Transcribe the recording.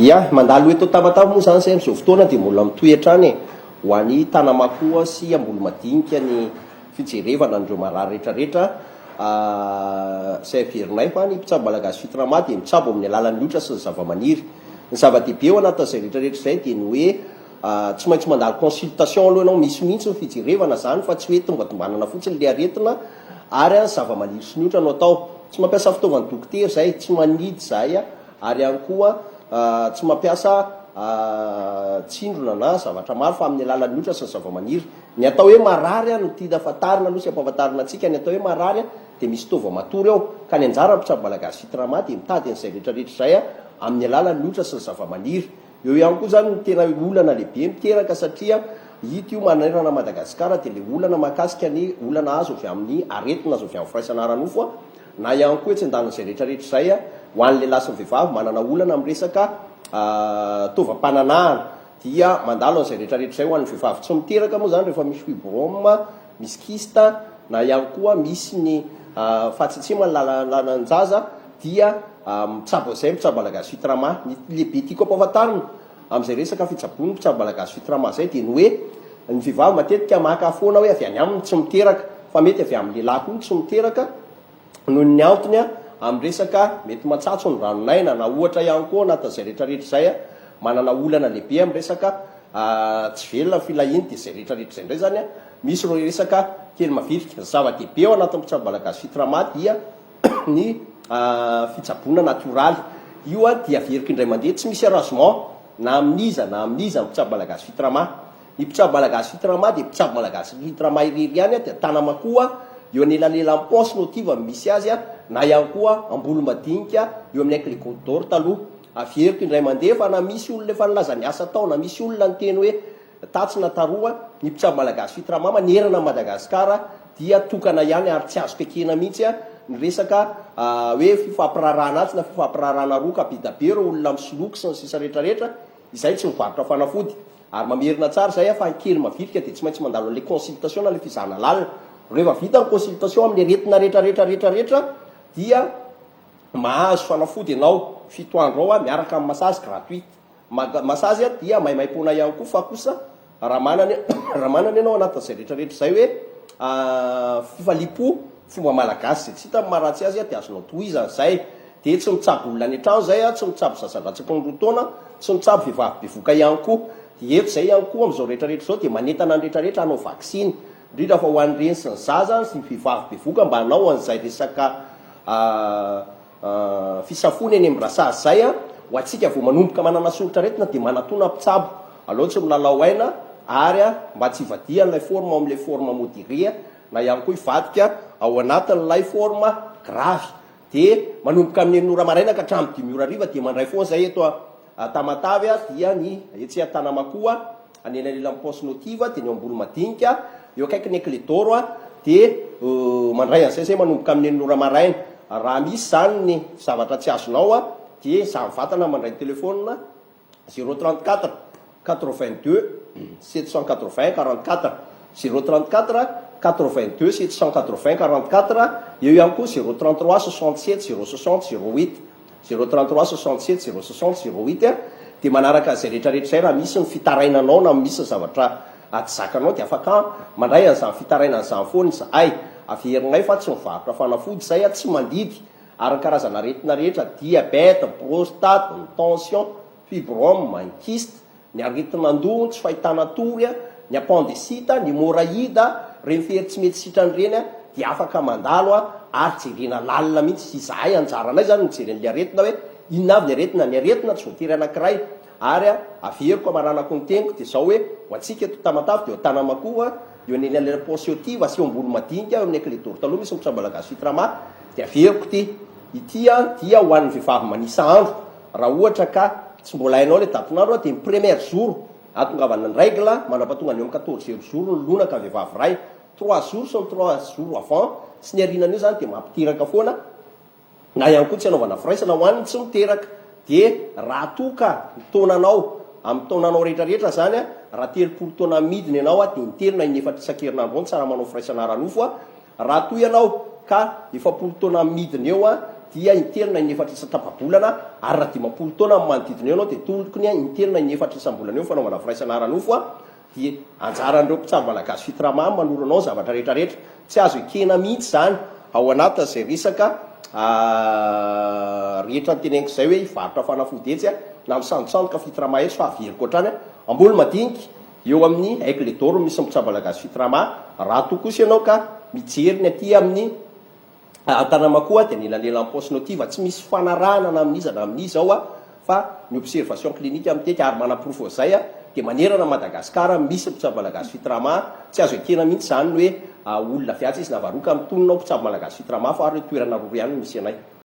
Ya, mandalo eto Tamatave moa izany izay amin'izao fotoana dia mbola mitohy hatrany e, ho an'i Tanamakoa sy Ambolomadinika ny fijerevana an'ireo marary rehetrarehetra izay averinay fa ny mpitsabo malagasy Fitrama dia mitsabo amin'ny alalan'ny otra sy ny zavamaniry. Ny zava-dehibe ao anatin'izay rehetrarehetra izay dia ny hoe tsy maintsy mandalo consultation aloha ianao, misy mihitsy ny fijerevana izany fa tsy hoe tombatombanana fotsiny ilay aretina ary ny zavamaniry sy ny otra no atao. Tsy mampiasa fitaovan'ny dokotera izahay, tsy manidy izahay. Ary ihany koa tsy mampiasa tsindrona na zavatra maro fa amin'ny alalan'ny otra sy ny zavamaniry. Ny atao hoe marary no tiana fantarina aloha sy ampahafantarina antsika, ny atao hoe marary dia misy taova matory ao, ka ny anjaran'ny mpitsabo malagasy Fitrama dia mitady an'izay rehetra rehetra izay amin'ny alalan'ny otra sy ny zavamaniry. Eo ihany koa izany ny tena olana lehibe miteraka satria hita io manerana an'i Madagasikara dia ilay olana mahakasika ny olana azo avy amin'ny aretina azo avy amin'ny firaisana ara-nofo. Na ihany koa etsy andanin'izay rehetra rehetra izay, ho an'ny lehilahy sy ny vehivavy manana olana amin'ny resaka taovam-pananahana dia mandalo an'izay rehetra rehetra izay. Ho an'ny vehivavy tsy miteraka moa izany rehefa misy fibrome, misy kyste na ihany koa misy ny fahatsetseman'ny lalan-jaza dia mitsabo an'izay mpitsabo malagasy Fitrama. Ny lehibe tiako ampahafantarina amin'izay resaka fitsaboan'ny mpitsabo malagasy Fitrama izay dia ny hoe ny vehivavy matetika maka foana hoe avy any aminy tsy miteraka fa mety avy amin'ny lehilahy koa ny tsy miteraka noho ny antony amin'ny resaka mety matsatso ny ranon'aina na ohatra ihany koa anatin'izay rehetra rehetra izay manana olana lehibe amin'ny resaka tsy velona ny filahiany dia izay rehetra rehetra izay indray izany misy ireo resaka kely mavitrika. Ny zava-dehibe ao anatin'ny mpitsabo malagasy Fitrama dia ny fitsaboana natioraly. Io dia averiko indray mandeha, tsy misy arrangement na amin'iza na amin'iza ny mpitsabo malagasy Fitrama. Ny mpitsabo malagasy Fitrama dia mpitsabo malagasy Fitrama irery ihany dia Tanamakoa eo anelanelan'ny pont sy Notiva no misy azy na ihany koa Ambolomadinika eo amin'ny Aigle Côte d'Or taloha. Averiko indray mandeha fa na misy olona efa nilaza niasa tao na misy olona niteny hoe Tatsy na taroa, ny mpitsabo malagasy Fitrama manerana an'i Madagasikara dia tokana ihany ary tsy azoko ekena mihitsy ny resaka hoe fifampiraharahana atsy na fifampiraharahana aroa ka be da be ireo olona misoloky sy ny sisa rehetra rehetra izay tsy mivarotra fanafody ary mamerina tsara izay fa ny kely mavitrika dia tsy maintsy mandalo an'ilay consultation na ilay fizahana lalina. Rehefa vita ny consultation amin'ny aretina rehetra rehetra rehetra rehetra dia mahazo fanafody ianao fito andro ao miaraka amin'ny massage gratuite. Massage dia maimaimpoana ihany koa fa kosa raha manana raha manana ianao anatin'izay rehetra rehetra izay hoe fifaliam-po fomba malagasy izay tsy hita ny maharatsy azy dia azonao tohizana izay. Dia tsy mitsabo olona any an-trano izay, tsy mitsabo zaza latsaky ny 2 taona, tsy mitsabo vehivavy bevoka ihany koa. Dia eto izay ihany koa amin'izao rehetra rehetra izao dia manentana ny rehetra rehetra hanao vaksiny, indrindra fa ho an'ny reny sy ny zaza sy ny vehivavy bevoka mba hanao an'izay resaka Fisafoana eny amin'ny rasazy zay a! Ho antsika vao manomboka manana soritr'aretina dia manatona mpitsabo. Aleo tsy milalao aina ary mba tsy hivadihan'ilay forme ao amin'ilay forme modéré na ihany koa hivadika ao anatin'ilay forme grave. Dia manomboka amin'ny enina ora maraina ka hatramin'ny dimy ora hariva dia mandray foana zay eto Tamatave dia ny etsy Antanamakoa, anelanelan'ny Pont sy Notiva dia ny eo Ambolomadinika, eo akaikin'ny Aigle d'Or dia mandray an'izay zay manomboka amin'ny enina ora maraina. Raha misy izany ny zavatra tsy azonao dia za mivantana mandray téléphone 034 82 780 44, 034 82 780 44, eo ihany koa 033 67 060 08. 033 67 060 08 a, dia manaraka an'izay rehetra rehetra izay raha misy ny fitarainanao na misy ny zavatra tsy zakanao dia afaka mandray an'izany fitarainana izany foana izahay, averinay fa tsy mivarotra fanafody izay a, tsy mandidy ary ny karazana aretina rehetra, diabète, prostate, ny tension, fibrome, ny kyste, Ny aretin'andoha, ny tsy fahitana tory, ny appendicite, ny hémorroïde, ireny fery tsy mety sitrana ireny dia afaka mandalo ary jerena lalina mihitsy. Izahay anjaranay izany mijery an'ilay aretina hoe inona avy ny aretina. Ny aretina tsy voatery anankiray ary averiko amaranako ny teniko dia izao hoe ho antsika eto Tamatave dia eo Tanamakoa, eo anelanelan'ny Pont Siotiva sy eo Ambolomadinika, eo amin'ny Clé d'Or taloha misy ny Mpitrambalagasy Fitrama dia averiko ity. Ity dia ho an'ny vehivavy manisa andro. Raha ohatra ka tsy mbola hainao ilay datin'andro dia ny premier jour ahatongavana ny règle mandrapatonga ny eo amin'ny quatorzième jour ny lonaka ny vehivavy iray. Trois jours sy ny trois jours avant sy ny aorianan'io izany dia mampiteraka foana na ihany koa tsy anaovana firaisana ho an'ny tsy miteraka. Dia raha toa ka ny taonanao amin'ny taonanao rehetra rehetra izany raha 30 taona midina ianao dia intelo na inefatra isan-kerinandro eo no tsara manao firaisana ara-nofo. Raha toa ianao ka 40 taona midina eo dia intelo na inefatra isan-tapa-bolana, ary raha 50 taona amin'ny manodidina eo ianao dia tokony intelo na inefatra isam-bolana eo ny fanaovana firaisana ara-nofo dia anjaran'ireo mpitsabo malagasy Fitrama manoro anao ny zavatra rehetra rehetra. Tsy azo ekena mihitsy izany ao anatin'izay resaka rehetra noteneniko izay hoe hivarotra fanafody etsy na misandosandoka Fitrama etsy fa averiko hatrany Ambolomadinika eo amin'ny Aigle d'Or no misy ny mpitsabo malagasy Fitrama raha toa kosa ianao ka mijery ny aty amin'ny Antanamakoa dia anelanelan'ny poste notiva, tsy misy fanarahana na amin'iza na amin'iza ao fa ny observation clinique miteky ary manaporofo an'izay dia manerana an'i Madagasikara misy mpitsabo malagasy Fitrama, tsy azo ekena mihitsy izany ny hoe olona avy atsy izy na avy aroa ka mitonona ho mpitsabo malagasy Fitrama fa ary hoe toerana roa ihany no misy anay.